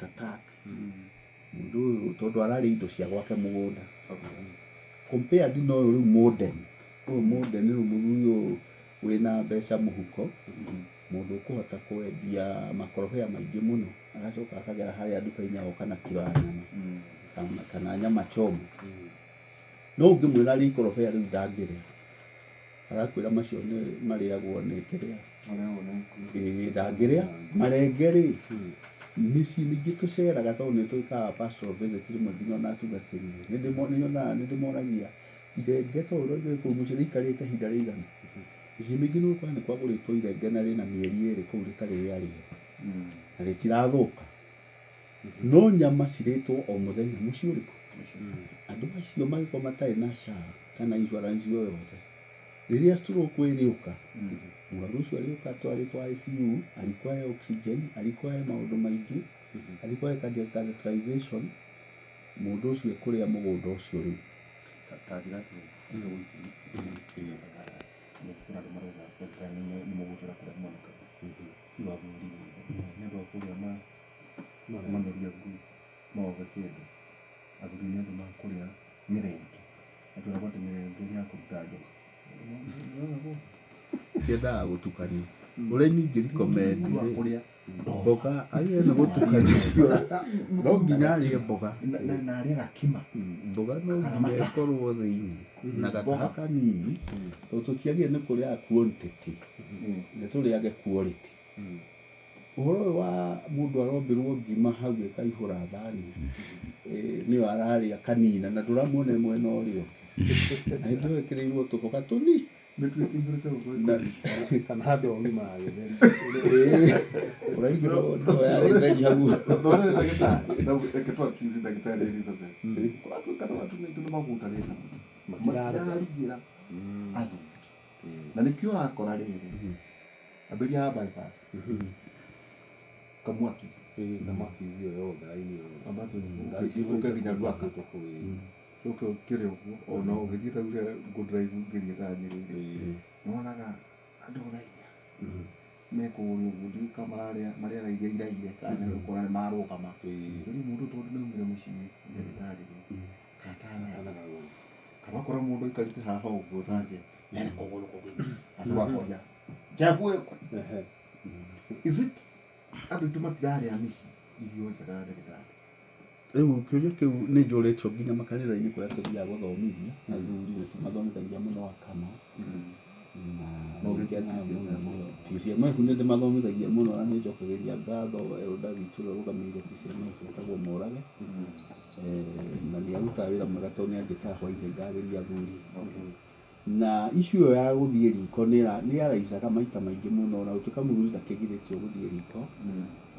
Attack mũndũ ũyũ tondũ ararĩa indo cia gwake mũgũnda compared na ũyũ rĩu modern. Ũyũ modern rĩu mũthuri ũyũ wĩna mbeca mũhuko, mũndũ ũkũhota kwendia makorobia maingĩ mũno, agacoka akagera harĩa nduka-inĩ agoka na kiro ya nyama kana nyama choma. No ũngĩmwĩra arĩe ikorobia rĩu ndangĩrĩa, arakwĩra macio nĩ marĩagwo nĩ kĩrĩa. Ĩĩ, ndangĩrĩa marenge rĩ. Mĩciĩ mĩingĩ tũceraga, tondũ nĩ twĩkaga pastoral visit rĩmwe nginya ona atungatĩri rĩ, nĩ ndĩmoragia irenge tondũ rĩu kũu mũciĩ rĩikarĩte ihinda rĩigana. Mĩciĩ mĩingĩ nĩ ũgũkora nĩ kwagũrĩtwo irenge na rĩna mĩeri 2 kũu rĩtarĩ rĩarĩo na rĩtirathũka, no nyama cirĩtwo o mũthenya. Mũciĩ ũrĩkũ andũ acio mangĩkorwo matarĩ na SHA kana insurance o yothe, rĩrĩa stroke ĩrĩũka, mũrwaru ũcio arĩũka atwarĩtwo ICU, arequire oxygen, arequire maũndũ maingĩ, arequire cardiac catheterization, mũndũ ũcio ekũrĩa mũgũnda ũcio rĩu. Ta njĩra atĩrĩrĩ, kuna andũ marauga ndagĩtarĩ nĩ mũgũtwĩra kũrĩa monekaga. Rĩu athuri nĩ andũ a kũrĩa mameria ngui maove kĩndũ. Athuri nĩ andũ ma kũrĩa mĩrenge. Na twĩragwo atĩ mĩrenge nĩ ya kũruta njoka. Ciendaga gũtukanio. Ũrĩa niĩ ingĩ recommend Mũndũ wa rĩ, kũrĩa mboga agĩrĩire nĩ gũtukanio, no nginya arĩe mboga. Na arĩe gakima. Mboga no Kana nginya mata. ĩkorwo thĩinĩ na gataha kanini, tondũ tũtiagĩrĩire nĩ kũrĩaga quantity, nĩ tũrĩage quality. Ũhoro ũyũ wa mũndũ arombĩrwo ngima hau ĩkaihũra thani, nĩyo ararĩa kanina na ndũramuona mwena ũrĩa ũngĩ, na hĩndĩ ĩyo ĩkĩrĩirwo tũboga tũnini. Mĩtu ĩkĩihũrĩte ũguo. Kana handũ ngima ya gĩtheri. Ũraigĩrwo ndoo ya gĩtheri hau. No rĩrĩ ndagĩtarĩ, na reke tũ accuse ndagĩtarĩ Elizabeth. Kũratuĩka no atumia aitũ nĩ magutarĩte mũno. Matirarugĩra athuri. Na nĩkĩo ũrakora rĩrĩ, ambĩrĩria ya bypass. Kamwaki. Kamwaki ĩyo yothe, raini yothe. Ambata ũke nginya Ruaka. Ũke ũkĩre ũguo, ona ũgĩthiĩ ta ũrĩa ngũ drive ngĩthiĩ ta Nyĩrĩ rĩ, nĩwonaga andũ 4:00 me kũrĩa ũguo, ndiũĩ kana mararĩa marĩaga iria iraire kana nĩ gũkora nĩ marũgama. Rĩu mũndũ tondũ nĩ aumire mũciĩ ndagĩtarĩ rĩ, kana kana ũkora mũndũ aikarĩte haha ũguo nake mena kũgũrũ kũgima, acoka akoria Jeff wĩkũ? Is it andũ aitũ matirarĩa mĩciĩ irio njega, ndagĩtarĩ? Rĩu kĩũria kĩu nĩ njũrĩtio nginya makanitha-inĩ kũrĩa tũthiaga gũthomithia athuri, nĩ tũmathomithagia mũno akama na No ũgĩthiĩ nĩngenaga PCMF? Mũno. PCMF nĩ ndĩmathomithagia mũno na nĩ njokagĩria ngatho elder witũ ũrĩa ũrũgamĩrĩire PCMF etagwo Mũrage. Na nĩ arutaga wĩra mwega tondũ nĩ anjĩtaga hwainĩ ngarĩria athuri. Na issue ĩyo ya gũthiĩ riko nĩ yaraicaga maita maingĩ mũno, na gũtuĩka mũthuri ndakĩgirĩtio gũthiĩ riko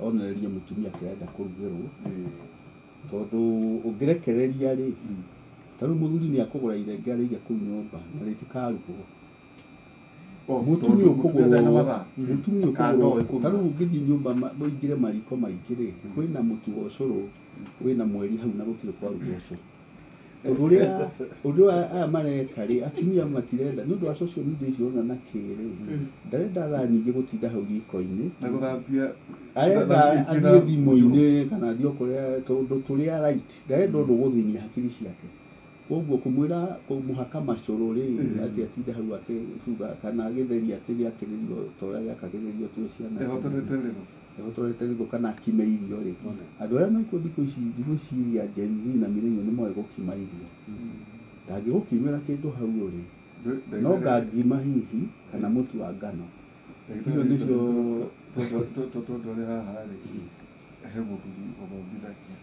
onererie mũtumia kĩrenda kũrugĩrwo, tondũ ũngĩrekereria rĩ, ta rĩu mũthuri nĩ akũgũra irenge arĩige kũu nyũmba na rĩtikarugwo. Mũtu nĩ ũkũgũrwo, mũtu nĩ ũkũgũrwo. Ta rĩu ũngĩthiĩ nyũmba ũingĩre mariko maingĩ rĩ, kwĩna mũtu wa ũcũrũ wĩna mweri hau na gũtirĩ kwarugwo ũcũrũ. Tondũ ũrĩa ũndũ ũyũ aya mareka rĩ, atumia matirenda nĩ ũndũ wa social media icio ũrona na kĩ rĩ, ndarenda thaa nyingĩ gũtinda hau riko-inĩ. Na gũthambia. Arenda athiĩ thimũ-inĩ kana athiĩ o kũrĩa tũndũ tũrĩa light, ndarenda ũndũ ũgũthĩnia hakiri ciake. Koguo kũmwĩra kũmũhaka macũrũ rĩ, atĩ atinde hau akĩruga kana gĩtheri atĩ gĩakĩrĩrio ta ũrĩa gĩakagĩrĩrio twĩ ciana. Ehotorete rĩthũ. Ehotorete rĩthũ kana akime irio rĩ. Andũ arĩa mekuo thikũ ici ndigwĩciria Gen Z na millennial nĩ moĩ gũkima irio. Ndangĩgũkimĩra kĩndũ hau ũrĩ. No ngangima hihi kana mũtu wa ngano. Icio nĩcio. Tondũ haha rĩ, he mũthuri ũthomithagia.